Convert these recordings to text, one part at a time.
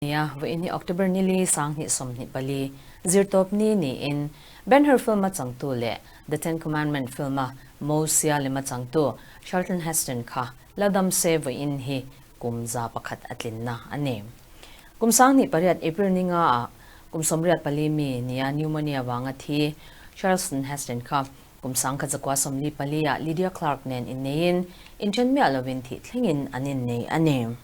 Nia, vawiin hi October nili 2024, zirtawp ni niin Ben-Hur film-a changtu leh The Ten Commandment film-a Mosia lema changtu Charlton Heston kha la dam se vawiin hi kum 101 a tlinna a ni. Kum 2008 April ni nga ah kum 84 mi nia pneumonia vanga thi Charleston Heston kha kum 1944 ah Lydia Clark nen inneiin inthen miah lovin thih thlengin an innei a ni.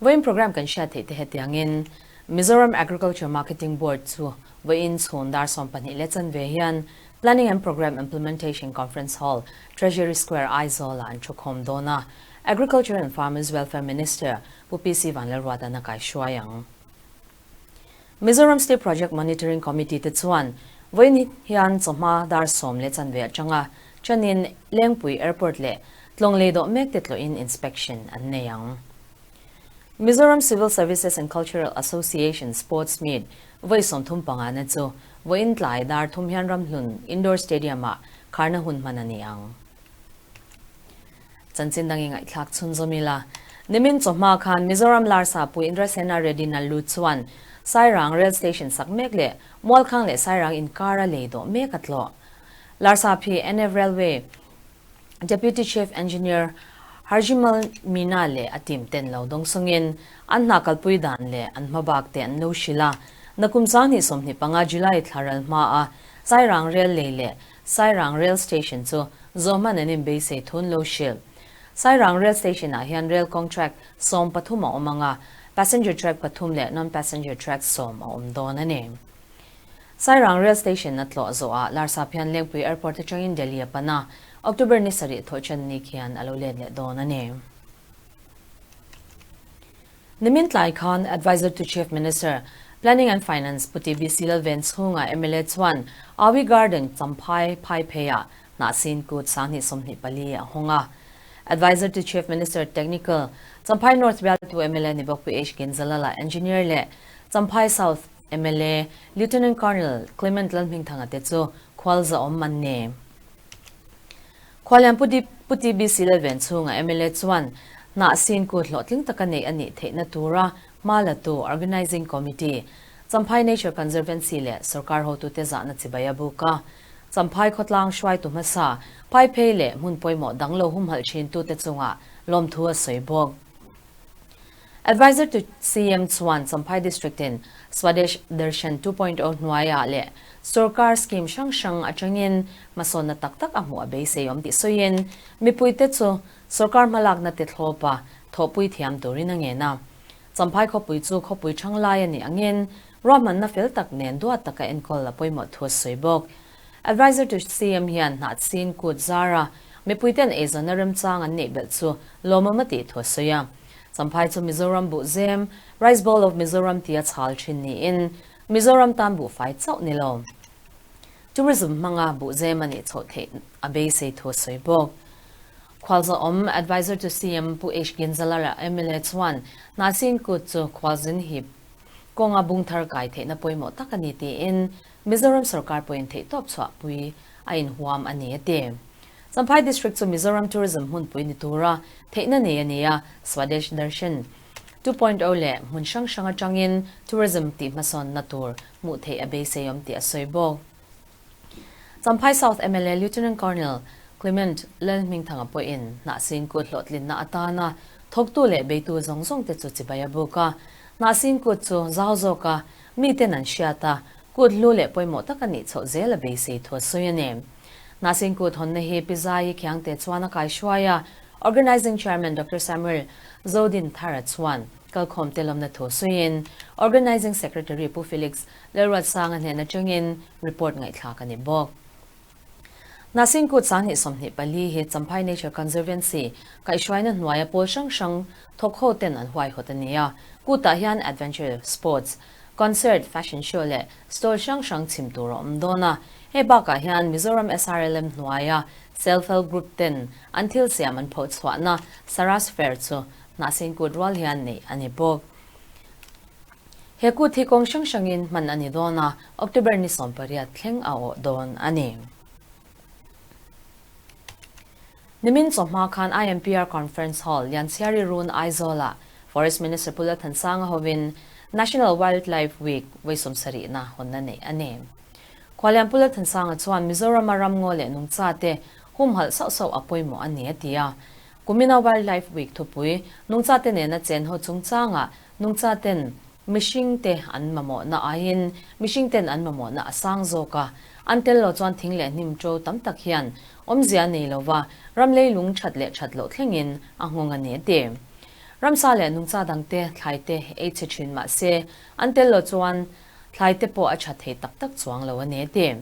Vawiin program kan hriat theih te hetiangin Mizoram Agriculture Marketing Board chu vawiin chhun dar 24:15 hian Planning and Programme Implementation Conference Hall, Treasury Square, Aizawl-ah an thukhawm dawn a, Agriculture and Farmers Welfare Minister Pu PC Vanlalruata'n a kaihruai ang. Mizoram State Project Monitoring Committee te chuan vawiin hian chawhma dar 10:15 atanga chanin Lengpui Airport leh Tlawng lei dawh mek te tlawhin inspection an nei ang. Mizoram Civil Services and Cultural Association Sports Meet vawi 35 na chu vawiin tlai dar 3 hian Ramhlun Indoor Stadium-ah kharna hun hman a ni ang. Chanchin dang i ngaihthlak chhunzawm ila. Nimin chawhma khan Mizoram Larsa Pu Indrasena Reddy Nallu chuan Sairang Rail Station sak mek leh Mualkhang leh Sairang inkara lei dawh mek a tlawh. Larsa phi NF Railway Deputy Chief Engineer Harjimal Meena leh a team ten lo dawng sawngin an hna kalpui dan leh an hmabak te an lo hrilh a. Nakum 2025 July thla ral hmaa Sairang Rail lei leh Sairang Rail Station chu zawhman an inbeisei thun lo hrilh. Sairang Rail Station ah hian rail kawng track 13 a awm ang a, passenger track pathum leh non-passenger track 10 a awm dawn a ni. Sairang Rail Station a tlawh zawhah Larsap hian Lengpui Airport atangin Delhi a pan a, October ni sarih thawhchan ni khian a lo let leh dawn a ni. Nimin tlai khan Adviser to Chief Minister, Planning and Finance Pu TBC Lalven chhunga mla chuan Awi Garden Champhai Phaipheiah Hnahsin Kut 2024 a hawng a. Adviser to Chief Minister, Technical, Champhai North bialtu mla ni bawk Pu H Ginzalala Engineer leh Champhai South mla Lieutenant Colonel Clement Lalhmingthanga te chu khualza awm an ni. Khualian Pu TBC Lalven chhunga mla chuan Hnahsin kut hlawhtling taka neih a nih theihna tura hma latu Organising Committee, Champhai Nature Conservancy leh sorkar hotute zahna chibai a buk a. Champhai khawtlang hruaitu hmasa, Phaiphei leh hmun pawimawh dang lo humhalh thintute chungah lawmthu a sawi bawk. Adviser to CM chuan Champhai District in Swadesh Darshan 2.0 hnuaiah leh sorkar scheme hrang hrang atangin hmasawnna tak tak a hmuh a beisei awm tih sawiin mipuite chu sorkar hmalakna te thlawpa thawhpui thiam turin a ngen a. Champhai khawpui chu khawpui thang lai a nih angin ruahmanna fel tak nen duat taka enkawl a pawimawh thu a sawi bawk. Adviser to CM hian hnahchhin kut zara mipuiten eizawnna remchang an neih belh chu lawmawm a tih thu a sawi a. Champhai chu Mizoram buhzem, Rice Bowl of Mizoram tia chhal thin niin Mizoram tan buhfai chauh ni lo. Tourism hmanga buhzem a nih chhoh theih a beisei thu a sawi bawk. Khualzawm Adviser to CM Pu H Ginzalara mla chuan Hnahsin kut chu khualzin hip kawnga bung thar kai theihna pawimawh tak a ni tiin Mizoram sorkar pawhin theihtawp chhuahpui a inhuam a ni a ti. Champhai District chu Mizoram Tourism hmunpui ni tura theihna nei a ni a, Swadesh Darshan 2.0 leh hmun hrang hrang atangin tourism tih hmasawnna tur hmuh theih a beisei awm tih a sawi bawk. Champhai South mla Lieutenant Colonel Clement Lalhmingthanga pawhin Hnahsin kut hlawhtlinna atana thawktu leh beitu zawng zawng te chu chibai a buk a. Hnahsin kut chu zau zawka miten an hriat a, kut hlu leh pawimawh tak a nih chhoh zel a beisei thu a sawi a ni. Hnahsin kut hawnna hi Pi Zaii Khiangte chuan a kaihruai a, Organising Chairman Doctor Samuel Zodinthara chuan kalkhawm te lawmna thu sawiin Organising Secretary Pu Felix Lalruatsanga hnen atangin report ngaihthlak a ni bawk. Hnahsin kut 2024 hi Champhai Nature Conservancy kaihhruaina hnuaia pawl hrang hrang thawk ho ten an huaihawt a ni a. Kutah hian adventure sports, concert, fashion show leh stall hrang hrang chhim tur a awm dawn a. Hei bakah hian Mizoram SRLM hnuaia Self Help Group ten an thil siam an pho chhuahna Saras Fair chu Hnahsin kut rual hian neih a ni bawk. He kut hi kawng hrang hrangin hman a ni dawn a, October ni 18 thleng a awh dawn a ni. Nimin chawhma khan IMPR Conference Hall, Lianchhiari Run, Aizawlah. Forest Minister Pu Lalthansanga hovin National Wildlife Week vawi sawmsarihna hawnna neih a ni. Khualian Pu Lalthansanga chuan Mizorama ramngaw leh nungchate humhalh sauh sauh a pawimawh a ni a ti a. Kumina Wildlife Week thupui nungchate nena chenho chungchangah nungchaten mihringte an mamawhna aiin mihringten an mamawhna a sang zawk a, an tel lo chuan thing leh hnim to tam tak hian awmzia nei lova ram leilung that leh that loh thlengin a nghawng a ni a ti. Ramsa leh nungcha dangte thlaite ei chhe thin mah se an tel lo chuan thlaite pawh a tha thei tak tak chuang lo a ni a ti.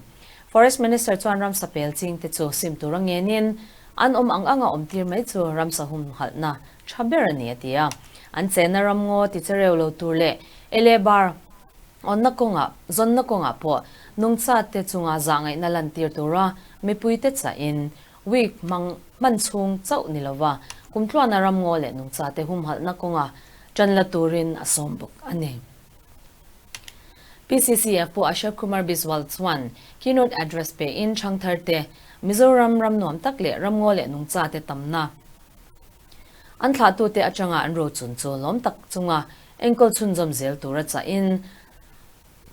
Forest Minister chuan ramsa pel chingte chu sim tur a ngenin an awm ang anga awm tir mai chu ramsa humhalhna tha ber a ni a ti a. An chenna ramngaw ti che reu lo tur leh e leh bar awnna kawngah zawnna kawngah pawh nungchate chunga zahngaihna lantir tura mipuite chahin Week hmang hman chhung chauh ni lova kumtluana ramngaw leh nungchate humhalhna kawnga tan la turin a sawm bawk a ni. PCCF Pu Ashok Kumar Biswal chuan keynote address pe in Changtharte, Mizoram ram nuam tak leh ramngaw leh nungchate tamna an thlahtute atanga an rochun chu lawm tak chunga enkawl chhunzawm zel tura chahin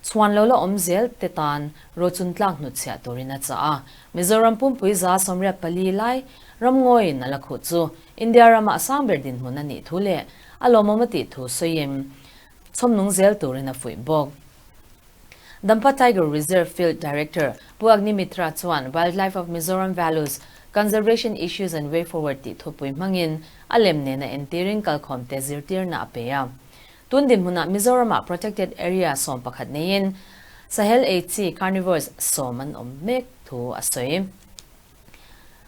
Chhuan lo la awm zel te tan rochun tlak hnutchhiah turin a chah a. Mizoram pumpui 184 lai ramngawiin a la khuh chu India rama a sang ber dinhmun a nih thu leh a lawmawm a tih thu sawiin chhawmnung zel turin a fuih bawk. Dampa Tiger Reserve Field Director Pu Agni Mitra chuan Wildlife of Mizoram Values, Conservation Issues and Way Forward tih thupui hmangin a lem nena entirin kalkhawmte zirtirna a pe a. Tun dinhmunah Mizoramah Protected Area 11 neiin Sahel ei chi carnivores 10 an awm mek thu a sawi.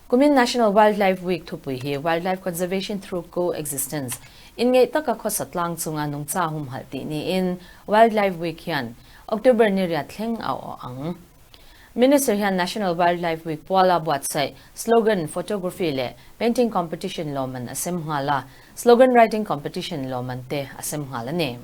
Kumin National Wildlife Week thupui hi Wildlife Conservation Through Co-existence, inngeih taka khawsa tlang chunga nungcha humhalh tih niin Wildlife Week hian October ni riat thleng a awh ang. Minister hian National Wildlife Week puala buatsaih Slogan, Photography leh Painting Competition lawmman a sem nghal a, Slogan Writing Competition lawmman te a sem nghal a ni.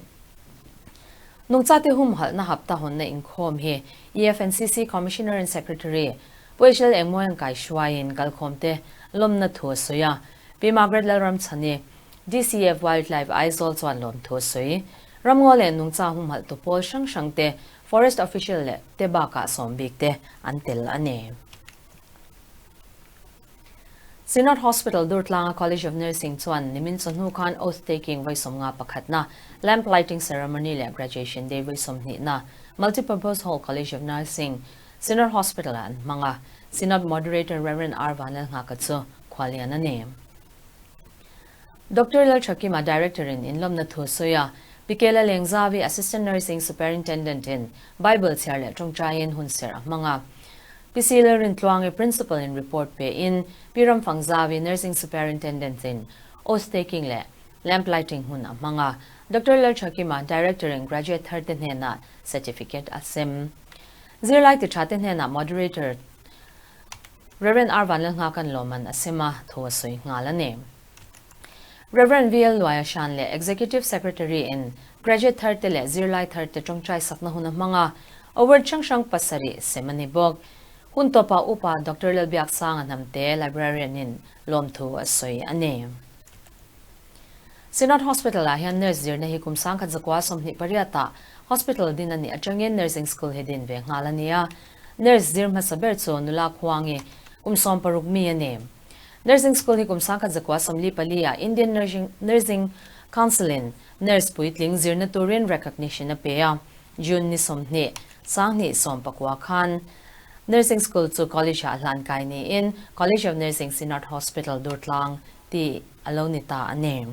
Nungchate humhalhna hapta hawnna inkhawm hi EFNCC Commissioner and Secretary Pu HL Engmawian kaihruaiin kalkhawmte lawmna thu a sawi a, Pi Margaret Lalramchhani, DCF Wildlife Aizawl chuan lawmthu a sawi. Ramngaw leh nungcha humhalhtu pawl hrang hrangte Forest Official leh te bakah sawm bik te an tel a ni. Synod Hospital Durtlanga College of Nursing chuan nimin chawhnu khan oath taking vawi 51 na, lamp lighting ceremony leh graduation day vawi 20 na Multipurpose Hall College of Nursing, Synod Hospital ah an hmang a. Synod Moderator Rev. R Vanlalnghaka chu khualian a ni. Doctor Lalthakima Director in inlawmna thu sawi a, Pikela Lengzavi Assistant Nursing Superintendent in Bible chhiar leh tawngtaiin hun serh a hmang a. PC Lalrintluangi Principal in report pe in Pi Ramfangzavi Nursing Superintendent in oath taking leh lamp lighting hun a hmang a. Doctor Lalthakima Director in graduate thar te hnenah certificate a sem. Zirlai ti tha te hnenah Moderator Rev. R Vanlalnghakan lawmman a sem a, thu a sawi nghal a ni. Rev. VL Luaia Shan leh Executive Secretary in graduate thar te leh zirlai thar te tawngtai sakna hun a hmang a, award hrang hrang pasarih sem a ni bawk. Hun tawpah Upa Doctor Lalbiaksanga Hnamte Librarian in lawmthu a sawi a ni. Synod Hospital ah hian nurse zirna hi kum 1928 ah hospital din a nih atangin nursing school hi din ve nghal a ni a. Nurse zir hmasa ber chu nula khuangi kum 16 mi a ni. Nursing school hi kum 1944 ah Indian Nursing Nursing Council in nurse puitling zirna turin recognition a pe a. June ni 20, 2019 khan nursing school chu college ah hlan kai niin College of Nursing Synod Hospital Durtlang tih a lo ni ta a ni.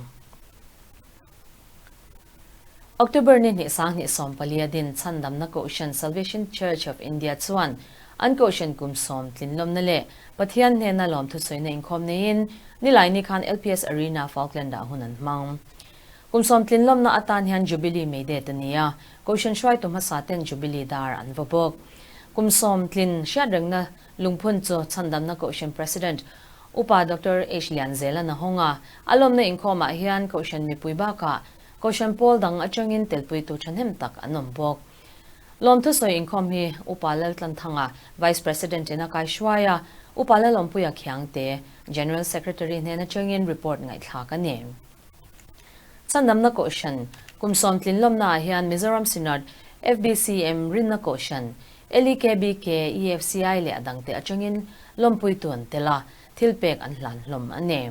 October ni hnih 2014 a din Chhandamna Kohhran Salvation Church of India chuan an Kohhran kum 10 tlinlawmna leh Pathian hnena lawmthusawiina inkhawm neiin Nilaini khan LPS Arena Falkland ah hun an hmang. Kum 10 tlinlawmna atan hian Jubilee May Day ta ni a, Kohhran hruaitu hmasa ten Jubilee dar an va bawk. Kum 10 tlin hriatrengna lungphun chu Chhandamna Kohhran President Upa Doctor H Lianzela na hawng a, a lawmna inkhawmah hian Kohhran mipui bakah Kohhran pawl dang atangin telpuitu thahnem tak an awm bawk. Lawmthusawi inkhawm hi Upa Laltlanthanga, Vice President in a kaihruai a, Upa Lalawmpuia Khiangte, General Secretary hnen atangin report ngaihthlak a ni. Chhandamna Kohhran kum sawmtlin lawmnaah hian Mizoram Synod, FBCM, Rinna Kohhran, LEKBK, EFCI leh a dangte atangin lawmpuitu an tel a, thilpek an hlan hlawm a ni.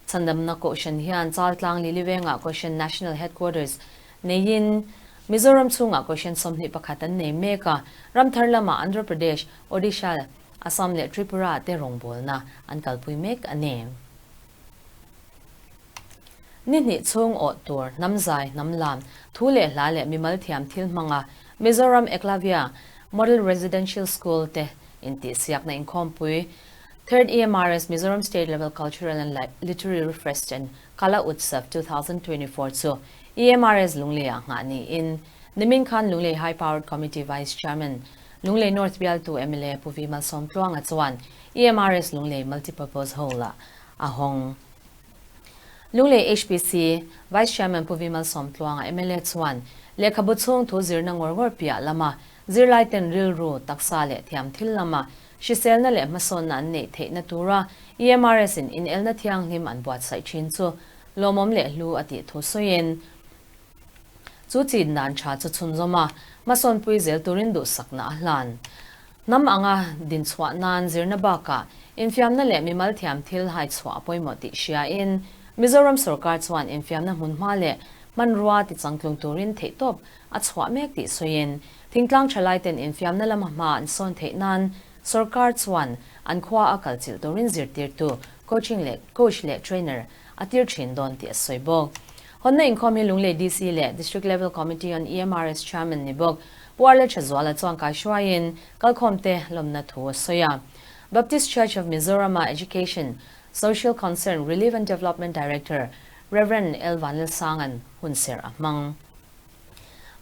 Chhandamna Kohhran hian Chaltlang Lilivengah Kohhran National Headquarters neiin Mizoram chhungah Kohhran 21 an nei mek a, ramthar lamah Andhra Pradesh, Odisha, Assam leh Tripura te rawngbawlna an kalpui mek a ni. Ni hnih chhung awh tur hnam zai, hnam lam, thu leh hla leh mimal thiam thil hmanga Mizoram Eklavya Model Residential School te intihsiakna inkhawmpui Third EMRS Mizoram State Level Cultural and Literary Refest and Kala Utsav 2024 chu EMRS Lungleiah nghah niin nimin khan Lunglei High Powered Committee Vice Chairman Lunglei North bialtu mla Pu Vi Malsawmtluanga chuan EMRS Lunglei Multipurpose Hall-ah a hawng. Lunglei HPC Vice Chairman Pu Vi Malsawmtluanga mla chuan lehkhabu chhung thu zirna ngawr ngawr piah lama zirlaiten rilru, taksa leh thiam thil lama hriselna leh hmasawnna an neih theihna tura EMRS in inelna thianghlim an buatsaih thin chu lawmawm leh hlu a tih thu sawiin chu chin dan tha chu chhunzawm a, hmasawnpui zel turin duhsakna a hlan. Hnam anga dinchhuah nan zirna bakah infiamna leh mimal thiam thil hai chhuah a pawimawh tih hriain Mizoram sorkar chuan infiamna hmunhma leh hmanrua tichangtlung turin theihtawp a chhuah mek tih sawiin thingtlang thalaiten infiamna lama hma an sawn theih nan sorkar chuan an khua a kalchilh turin zirtirtu, coaching leh coach leh trainer a tir thin dawn tih a sawi bawk. Hawnna inkhawm hi Lunglei DC leh District Level Committee on EMRS Chairman ni bawk Pu Arle Thazuala chuan kaihruaiin kalkhawmte lawmna thu a sawi a. Baptist Church of Mizoram-a Education, Social Concern, Relief and Development Director Rev. L. Vanlalsanga'n hunserh a hmang.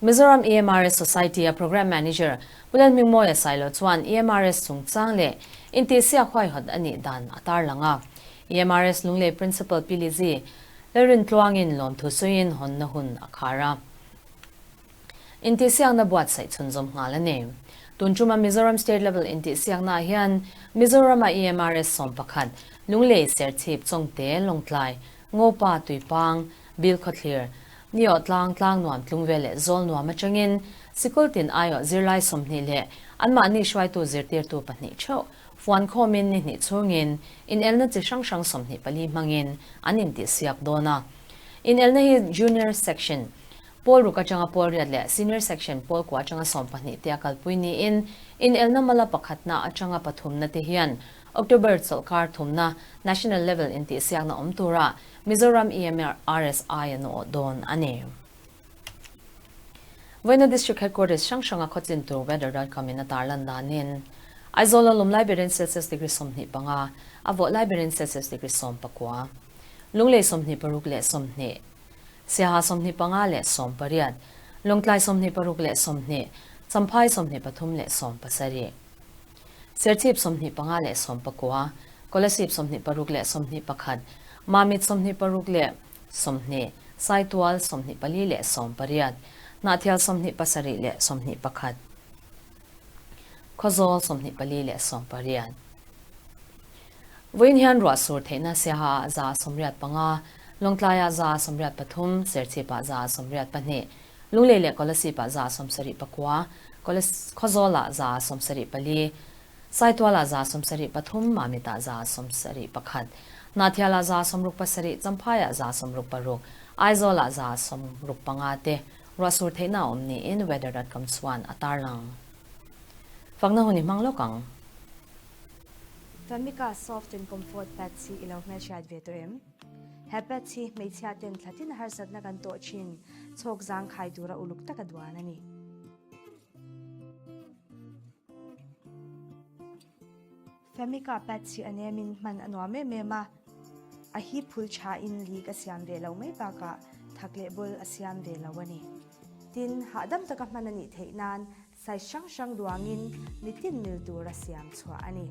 Mizoram EMRS Society-a Programme Manager Pu Lalhmingmawia Sailo chuan EMRS chungchang leh intihsiak huaihawt a nih dan a tarlang a. EMRS Lunglei Principal Pi Lizzy Lalrintluangin lawmthu sawiin hawnna hun a khar a. Intihsiakna buatsaih chhunzawm nghal a ni. Tun tuma Mizoram State Level intihsiaknaah hian Mizorama EMRS 11, Lunglei, Serchhip, Chawngte, Lawngtlai, Ngopa, Tuipang, Bilkhawthlir, Niawh tlang, tlang nuam tlung vel leh zawl nuam atangin sikul tin aiawh zirlai 20 leh anmahni hruaitu zirtirtu pahnih theuh fuan khawmin ni hnih chhungin inelna chi hrang hrang 24 hmangin an intihsiak dawn a. Inelna hi Junior Section pawl ruk atanga pawl riat leh Senior Section pawl kua atanga 12 te a kalpui niin inelna mala pakhatna atanga pathumna te hian October chawlhkar thumna National Level intihsiakna awm tura Mizoram EMRSI an awh dawn a ni. Vawiina District Headquarters hrang hranga khawchin tur weather dot com in a tarlan danin Aizawl a lawm lai berin Celsius degree 25, a vawh lai berin Celsius degree 19, Lunglei 26 leh 20, Siaha 25 leh 18, Lawngtlai 26 leh 20, Champhai 23 leh 17, Serchhip 25 leh 19, Kolasib 26 leh 21, Mamit 26 leh 20, Saitual 24 leh 18, Hnahthial 27 leh 21, Khawzawl 24 leh 18. Vawiin hian ruah sur theihna Siaha ah 85, Lawngtlai ah 83, Serchhip ah 82, Lunglei leh Kolasib ah 79, Khawzawl ah 74, Saitual ah 73, Mamit ah 71, Hnahthial ah 67, Champhai ah 66, Aizawl ah 65 te ruah sur theihna a awm niin weather dot com chuan a tarlang. Fakna hun i hmang lawk ang. Famika Soft and Comfort Pads hi i lo hmelhriat ve tawh em? He pads hi hmeichhia ten thlatin harsatna kan tawh thin chhawk zangkhai tura uluk taka duan a ni. Famika pads hi a nemin hman a nuam em em a, a hi phul thain leak a siam ve lo mai bakah thak leh bul a siam ve lo a ni. Tin, hahdam taka hman a nih theih nan size hrang hrang duangin mitin mil tura siam chhuah a ni.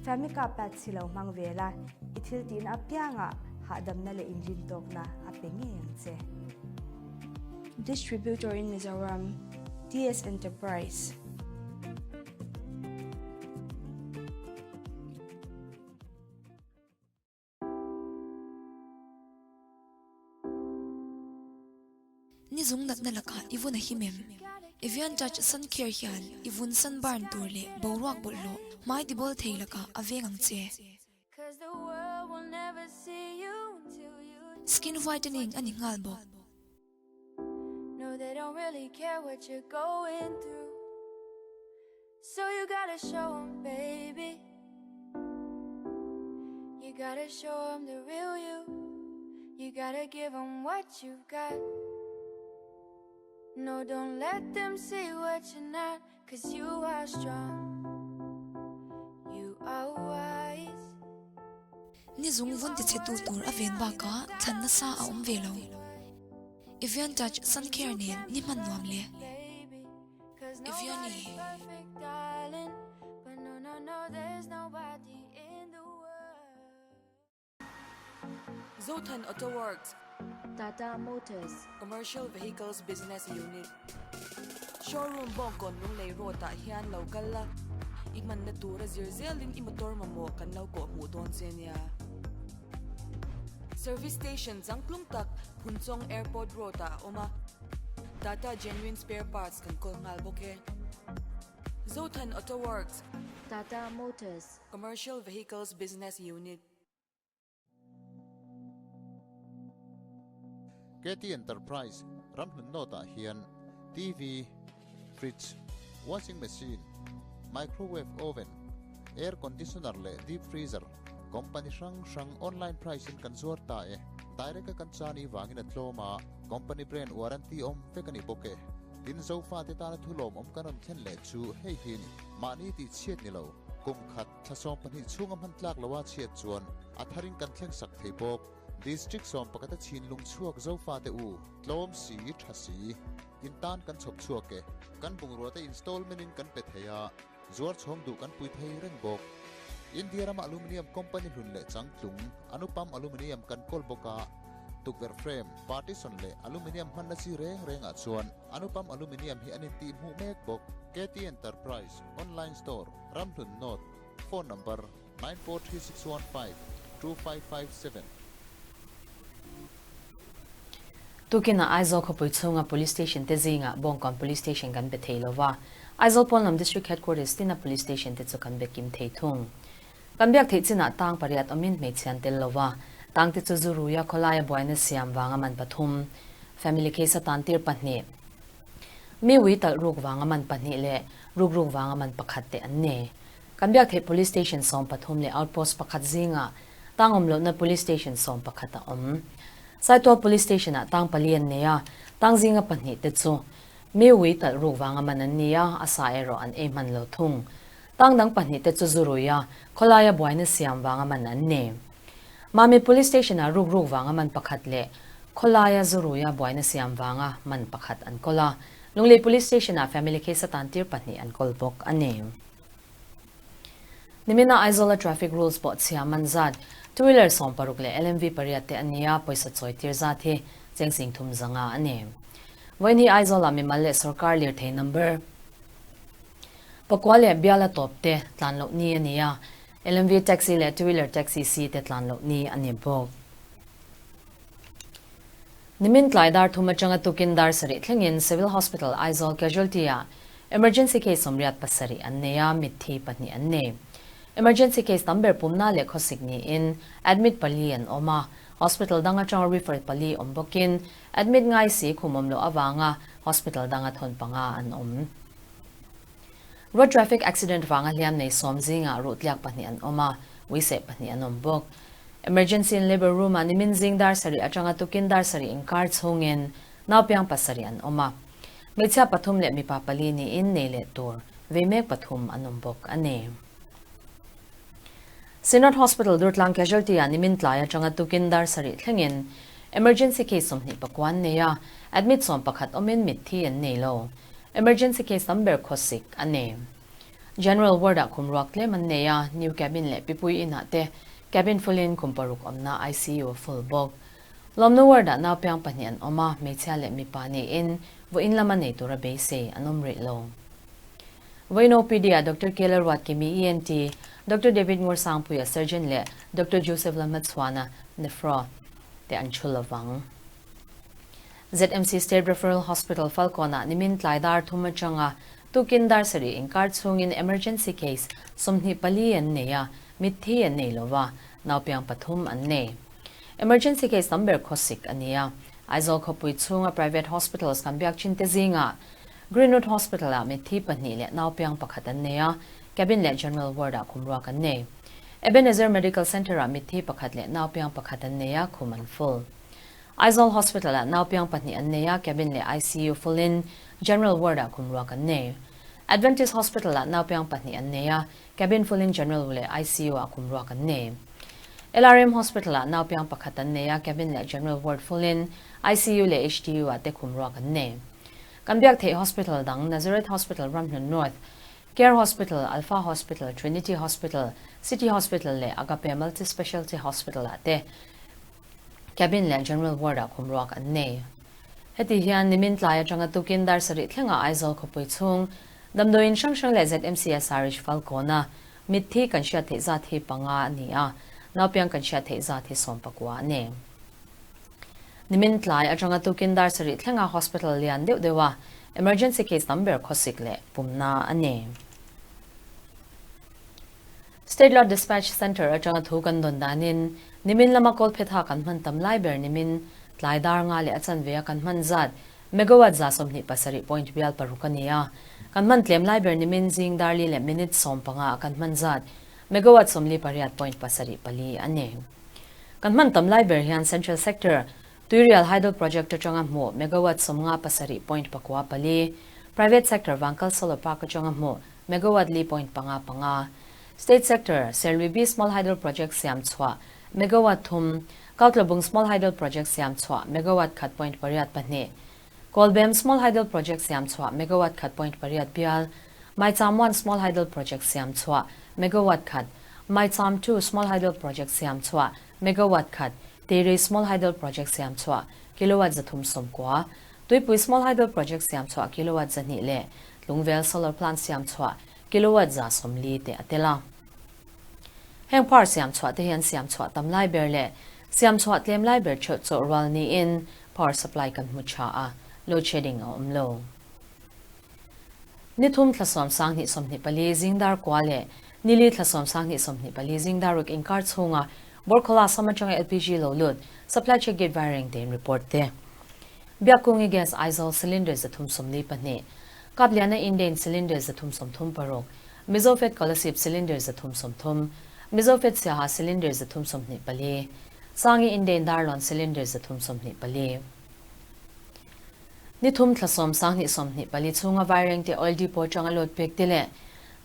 Famika pads hi lo hmang ve la, i thil tihna apiangah hahdamna leh inrintawkna a pe ngei ang che. Distributor in Mizoram, TS Enterprise. Ni zung natna lakah i vun a him em? Evian Touch Sun Care hian i vun sunburn tur leh boruak bawlhhlawh hmai tibawl thei lakah a veng ang che. Skin whitening a ni nghal bawk. Ni zung vun tichhe tu tur a ven bakah thlan nasa a awm ve lo. Evian Touch Sun Care nen ni hman nuam le. Eviani. Zothan Auto Works, Tata Motors, Commercial Vehicles Business Unit, Showroom Bawngkawn Lunglei Road ah hian lo kal la, i hmanna tura zir zelin i motor mamawh kan lo kawh hmuh dawn che nia. Service Station changtlung tak Phunchawng Airport Road ah a awm a, Tata Genuine Spare Parts kan kawl nghal bawk e. Zothan Auto Works, Tata Motors, Commercial Vehicles Business Unit. KT Enterprise ramhlun nawtah hian TV, fridge, washing machine, microwave oven, air conditioner leh deep freezer company hrang hrang online price in kan zuar ta e. Direct a kan chani vangin a tlawm a, company brand warranty awm vek a ni bawk e. Tin Zofate tana thulawm awm kan rawn thlen leh chu hei hi a ni. Mahni tih chhiat ni lo, kum khat, thla 12 chhunga hman tlak loa chhiat chuan a tharin kan thleng sak thei bawk. District 11 a chhinlung chhuak Zofate u, tlawm si, tha si, in tan kan chhawp chhuak e. Kan bungrua te installment in kan pe thei a, zuar chhawng duh kan pui thei reng bawk. India rama aluminium company hlun leh changtlung, Anupam Aluminium kan kawl bawk a, tukverh frame, partition leh aluminium hmanna chi reng rengah chuan Anupam Aluminium hi an intihhmuh mek bawk. KT Enterprise, Online Store, Ramhlun North, Phone Number, 943615 2557. Tukinah Aizawl khawpui chhunga Police Station te zingah Bawngkawn Police Station kan be thei lova, Aizawl pawnlam District Headquarters tina Police Station te chu kan be kim thei thung. Kan biak theih chinah tang pariat awmin hmeichhe an tel lova, tang te chu zu ruia khawlaia buaina siam vanga man pathum, family case a tantir pahnih, mi ui talh ruk vanga man pahnih leh ruk ruk vanga man pakhat te an ni. Kan biak theih Police Station 13 leh Outpost pakhat zingah tang awm lohna Police Station 11 a awm. Saitual Police Station ah tang pali an nei a, tang zinga pahnih te chu mi ui talh ruk vanga man an ni a, a sa erawh an ei hman lo thung. Tang dang pahnih te chu zu rui a, khawlaia buaina siam vanga man an ni. Mami Police Station ah ruk ruk vanga man pakhat leh khawlaia zu ruia buaina siam vanga man pakhat an kawl a, Lunglei Police Station ah family case a tantir pahnih an kawl bawk a ni. Nimina Aizawla traffic rules pawh chhia man zat, two wheeler 16 leh LMV pariat te a ni a, pawisa chawi tir zat hi cheng 30 zanga a ni. Vawiin hi Aizawla mimal leh sorkar lirthei number Pakua leh biala tawp te tlan loh ni a ni a, LMV taxi leh two wheeler taxi si te tlan loh ni a ni bawk. Nimin tlai dar thum atanga tukin dar sarih thlengin Civil Hospital Aizawl Casualty ah emergency case 87 an nei a, mitthi pahnih an nei. Emergency case tam ber pumna leh khawsik niin admit pali an awm a, hospital dang atanga refer pali awm bawkin admit ngai si khum awm loh avanga hospital danga thawn panga an awm. Road traffic accident vanga hliam nei sawm zingah ruhtliak pahnih an awm a, uiseh pahnih an awm bawk. Emergency and Labour Room ah nimin zing dar sarih atanga tukin dar sarih inkar chhungin naupiang pasarih an awm a. Hmeichhia pathum leh mipa pali niin nei leh tur vei mek pathum an awm bawk a ni. Synod Hospital Durtlang Casualty ah nimin tlai atanga tukin dar sarih thlengin emergency case 29 an nei a, admit 11 awmin mitthi an nei lo. Emergency case tam ber khawsik a ni. General ward ah khum ruak tlem an nei a, new cabin leh pipui inah te cabin full in kum paruk awmna ICU a full bawk. Lawmna ward ah naupiang pahnih an awm a, hmeichhia leh mipa niin vawiin lama nei tura beisei an awm rih lo. Vawiin OPD ah Doctor Keller Ruatkimi, ENT, Doctor David Ngursangpuia, Surgeon leh Doctor Joseph Lalhmachhuana, Nephro, te an thu lovang. ZMC State Referral Hospital Falkawnah nimin tlai dar thum atanga tukin dar sarih inkar chhungin emergency case 24 an nei a, mitthi an nei lova, naupiang pathum an nei. Emergency case tam ber khawsik a ni a, Aizawl khawpui chhunga private hospitals kan biak chin te zingah Greenwood Hospital-ah mitthi pahnih leh naupiang pakhat an nei a, cabin leh general ward-ah khum ruak an nei. Ebenezer Medical Centre-ah mitthi pakhat leh naupiang pakhat an nei a, khum an full. Aizawl Hospital-ah naupiang pahnih an nei a, cabin leh ICU full-in general ward-ah khum ruak an nei. Adventist Hospital-ah naupiang pahnih an nei a, cabin full-in general leh ICU-ah khum ruak an nei. LRM Hospital-ah naupiang pakhat an nei a, cabin leh general ward full-in ICU leh HDU-ah te khum ruak an nei. Kan biak theih hospital dang Nazareth Hospital Ramhlun North, Care Hospital, Alpha Hospital, Trinity Hospital, City Hospital leh Agape Multi Specialty Hospital ah te cabin leh general ward ah khum ruak an nei. Heti hian nimin tlai atanga tukin dar sarih thlengah Aizawl khawpui chhung damdawiin hrang hrang leh ZMC SRH Falkawna mitthi kan hriat theih zat hi panga a ni a, naupiang kan hriat theih zat hi 19 a ni. Nimin tlai atanga tukin dar sarih thlenga hospital lian deuh deuh a emergency case tam ber khawsik leh pumna a ni. State Load Dispatch Centre atanga thu kan dawn danin nimin lama kawlphetha kan hman tam lai ber nimin tlai dar nga leh a chanve a kan hman zat megawatt 27 point bial paruk a ni a. Kan hman tlem lai ber nimin zing dar li leh minute 15 a kan hman zat megawatt 48 point pasarih pali a ni. Kan hman tam lai ber hian Central Sector, Tuirial Hydel Project atanga hmuh megawatt 57 point pakua pali, Private Sector Vankal Solar Park atanga hmuh megawatt li point panga panga, State Sector, Serluibi Small Hydel Project siam chhuah megawatt thum, Kautlabung Small Hydel Project siam chhuah megawatt khat point pariat pahnih, Kawlbem Small Hydel Project siam chhuah megawatt khat point pariat bial, Maicham 1 Small Hydel Project siam chhuah megawatt khat, Maicham 2 Small Hydel Project siam chhuah megawatt khat, Teirei Small Hydel Project siam chhuah kilowatt 390, Tuipui Small Hydel Project siam chhuah kilowatt 200 leh Tlungvel Solar Plant siam chhuah kilowatt 140 te a tel a. Heng power siam chhuah te hian siam chhuah tam lai ber leh siam chhuah tlem lai ber theuh chawh rual niin power supply kan hmu tha a, load shedding a awm lo. Ni thum thla sawm 20 24 zing dar kua leh ni li thla sawm 20 24 zing dar ruk inkar chhunga Borkhola Assam atanga LPG lo lut supply check gate wiring te in report te. Biakkungi gas Aizawl cylinder 342, Kapliana Indane cylinder 336, Mizofed Kolasib cylinder 330, Mizofed Siaha cylinder 324, Sangi Indane Darlawn cylinder 324. Ni thum thla sawm 20 24 chhunga Vairengte Oil Depot atanga load pek te leh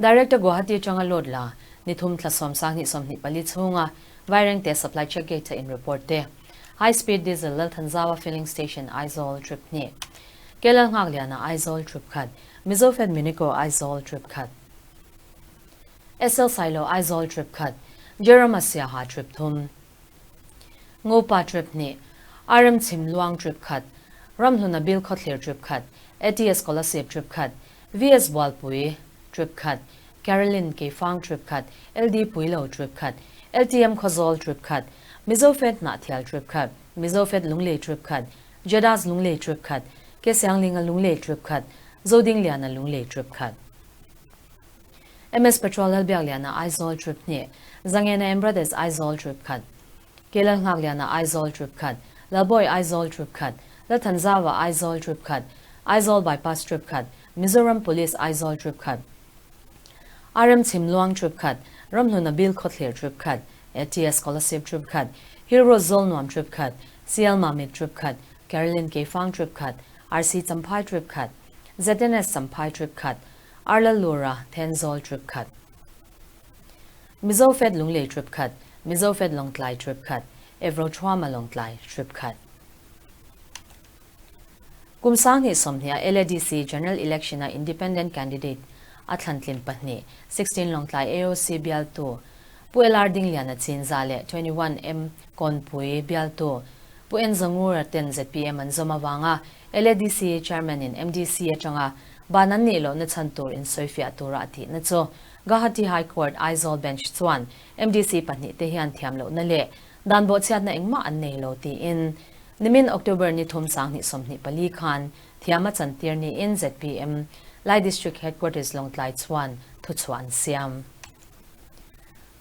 Director Guwahati atanga load la ni thum thla sawm 20 24 chhunga Vairengte Supply Check Gate a in report te. High Speed Diesel Lalthanzawa Filling Station Aizawl trip hnih, Kelal Nghakliana Aizawl trip khat, Mizofed Minico Aizawl trip khat, SL Sailo Aizawl trip khat, Jeroma Siaha trip thum, Ngopa trip hnih, RM Chhimluang trip khat, Ramhluna Bilkhawthlir trip khat, ATS Kolasib trip khat, VS Bualpui trip khat, Carolyn Keifang trip khat, LD Puilo trip khat, LTM Khawzawl trip khat, Mizofed Hnahthial trip khat, Mizofed Lunglei trip khat, Jedas Lunglei trip khat, Kesianglinga Lunglei trip khat, Zodingliana Lunglei trip khat. MS Petrol Lalbiakliana Aizawl trip hnih, Zangena M Brothers Aizawl trip khat, Kelal Nghakliana Aizawl trip khat, Lalbawi Aizawl trip khat, Lalthanzawa Aizawl trip khat, Aizawl Bypass trip khat, Mizoram Police Aizawl trip khat, RM Chhimluang trip khat, Ramhluna Bilkhawthlir trip khat, ATS Kolasib trip khat, Hill Road Zawlnuam trip khat, CL Mamit trip khat, Carolyn Keifang trip khat, RC Champhai trip khat, ZNS Champhai trip khat, Arla Lura Thenzawl trip khat, Mizofed Lunglei trip khat, Mizofed Lawngtlai trip khat, Evro Thuama Lawngtlai trip khat. Kum 2020 a LADC General Election a Independent Candidate a thlantlin pahnih, 16 Lawngtlai AOC bialtu Pu LR Dingliana Chinza leh 21 M Kawnpui bialtu Pu N Zangura ten ZPM an zawm avanga LADC Chairman in MDC atanga ban an nih lohna chhan tur insawifiah tura a tihna chu Guwahati High Court Aizawl Bench chuan MDC pahnih te hian thiam lohna leh dan bawhchhiatna engmah an nei lo tiin. Nimin October ni thum 2024 khan thiam a chantir niin zpm Lai District Headquarters Lawngtlai chuan thuchhuah an siam.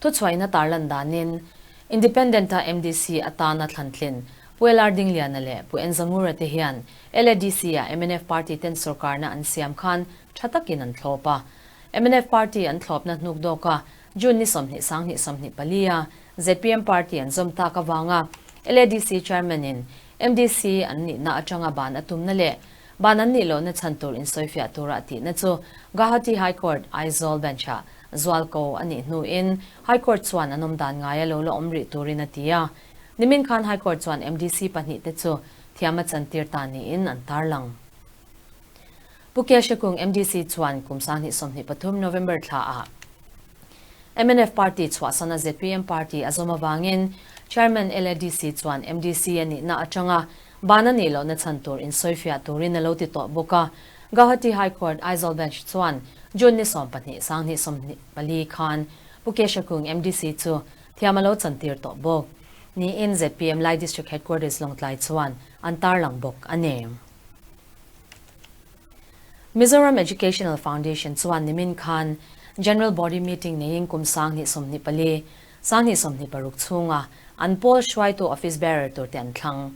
Thuchhuahin a tarlan danin Independent-a MDC atana thlantlin Pu LR Dingliana leh Pu Enzangura te hian LADC-a mnf party ten sorkarna an siam khan tha takin an thlawp a. Mnf party an thlawpna hnuk dawka June ni 20 2024 a zpm party an zawm tak avanga LADC chairman in MDC an nihna atanga ban a tumna leh ban an nih lohna chhan tur insawifiah tura tihna chu Guwahati High Court Aizawl Bench-ah zualko a nih hnuin High Court chuan an awmdan ngaia lo la awm rih turin a ti a. Nimin khan High Court chuan MDC pahnihte chu thiam a chantir ta niin an tarlang. Pu Keshekung MDC chuan kum 2023 November thlaah mnf party chhuahsana zpm party a zawm avangin Chairman LADC chuan MDC a nihna atanga ban a nih lohna chhan tur insawifiah turin a lo ti tawh bawk a. Gauhati High Court Aizawl Bench chuan June ni 12 2024 khan Pu Keshekung MDC chu thiam a lo chantir tawh bawk niin zpm Lai District Headquarters Lawngtlai chuan an tarlang bawk a ni. Mizoram Educational Foundation chuan nimin khan General Body Meeting neiin kum 2024, 2026 chhunga an pawl hruaitu Office Bearer tur te an thlang.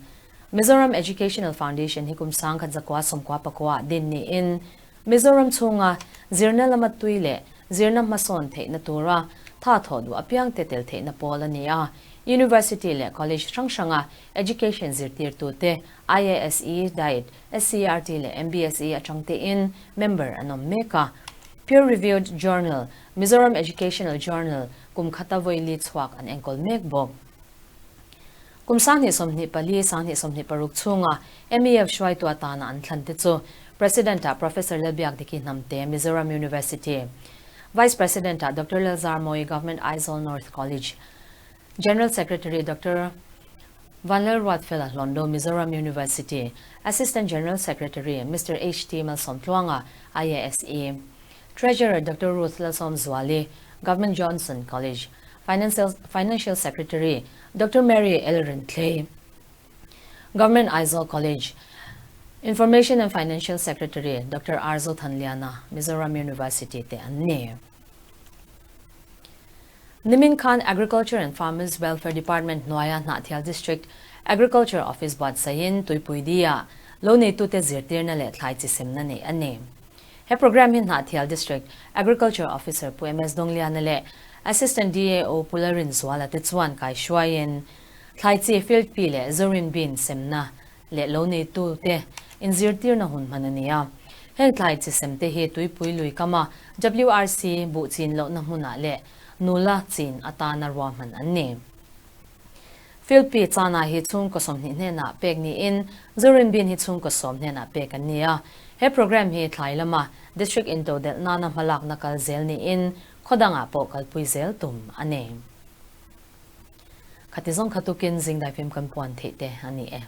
Mizoram Educational Foundation hi kum 1999 din niin Mizoram chhunga zirna lama tui leh zirna hmasawn theihna tura tha thawh duh apiang te tel theihna pawl a ni a. University leh College hrang hranga Education zirtirtute IASE, diet, SCERT leh MBSE atang tein member an awm mek a. Peer reviewed journal, Mizoram Educational Journal, kum khata vawi li chhuak an enkawl mek bawk. Kum 2024, 2026 chhunga MEF hruaitu atana an thlan te chu President-ah Professor Lalbiakdiki Hnamte, Mizoram University, Vice President-ah Doctor Lalzarmawi, Government Aizawl North College, General Secretary Doctor Vanlalruatfela Hlondo, Mizoram University, Assistant General Secretary Mister HT Malsawmtluanga, IASE, Treasurer Doctor Ruth Lalsawmzuali, Government Johnson College, Financial Financial Secretary Doctor Mary L Renthlei, Government Aizawl College, Information and Financial Secretary Doctor R Zothanliana, Mizoram University te an ni. Nimin khan Agriculture and Farmers Welfare Department hnuaia Hnahthial District Agriculture Office buatsaihin Tuipui Di-ah lo neitute zirtirna leh thlai chi semna neih a ni. He programme hi Hnahthial District Agriculture Officer Pu MS Dongliana leh Assistant DAO Pu Lalrinzuala te chuan kaihruaiin thlai chi field pea leh zorin bean semna leh lo neitute inzirtirna hun hman a ni a. Heng thlai chi semte hi tuipui lui kama WRC buh chin lohna hmunah leh nula chin atana ruahman an ni. Field pea chana hi chhungkaw 20 hnenah pek niin Zorin bean hi chhungkaw 10 hnenah pek an ni a. He programme hi thlai lama District intodelh nana hmalakna kal zel niin khawdangah pawh kalpui zel tum a ni. Khati zawng kha tukin zing daifim kan puan theih te a ni e.